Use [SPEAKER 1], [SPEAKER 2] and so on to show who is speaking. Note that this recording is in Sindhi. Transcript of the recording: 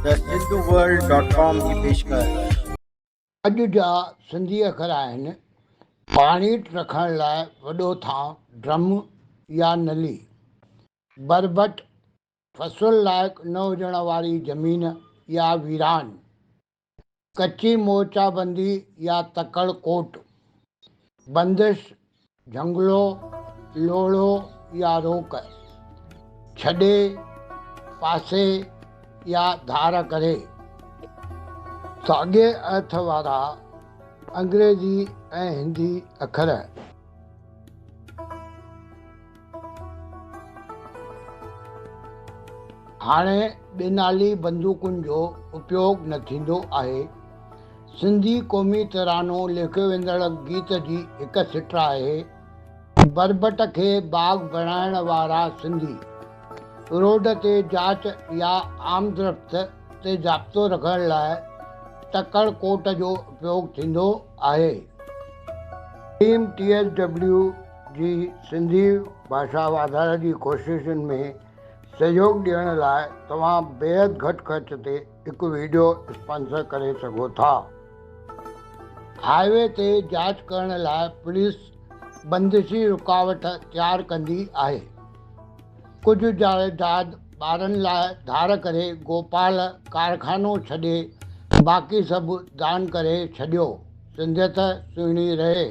[SPEAKER 1] The Sindhu world dot com جي پيشڪش.
[SPEAKER 2] اڄ جا سنڌي اکر آهن، پاڻيٺ رکڻ لاء وڏو ٿانء، ڊرم يا نلي، بربٽ، فصل لائق نه هجڻ واري زمين يا ويران، ڪچي مورچابندي يا تڪڙ ڪوٽ، بندش، جهنگلو، لوڙهو يا روڪ، ڇڏي، پاسي يا ڌار ڪري. ساڳئي ارٿ وارا انگريزي ۽ هندي اکر. هاڻي ٻنالي بندوقن جو اپيوگ نه ٿيندو آهي. سنڌي قومي ترانو ليکيو ويندڙ گيت جي هڪ سٽ آهي. بربٽ کي باغ بڻائڻ وارا سنڌي، روڊ تي جاچ يا آمدرفت تي ضابطو رکڻ لاء تڪڙ ڪوٽ جو اپيوگ ٿيندو آهي. ٽيم ٽي ايس ڊبليو جي سنڌي ڀاشا واڌاري جي ڪوششن ۾ سهيوڳ ڏيڻ لاء توهان بيحد گهٽ خرچ تي هڪ وڊيو اسپانسر ڪري سگهو ٿا. هاء وي تي جاچ ڪرڻ لاء پوليس بندشي رڪاوٽ تيار ڪندي آهي. ڪجهه جائيداد ٻارن لاء ڌار ڪري گوپال ڪارخانو ڇڏي باقي سڀ دان ڪري ڇڏيو. سنڌيت سهڻي رهي.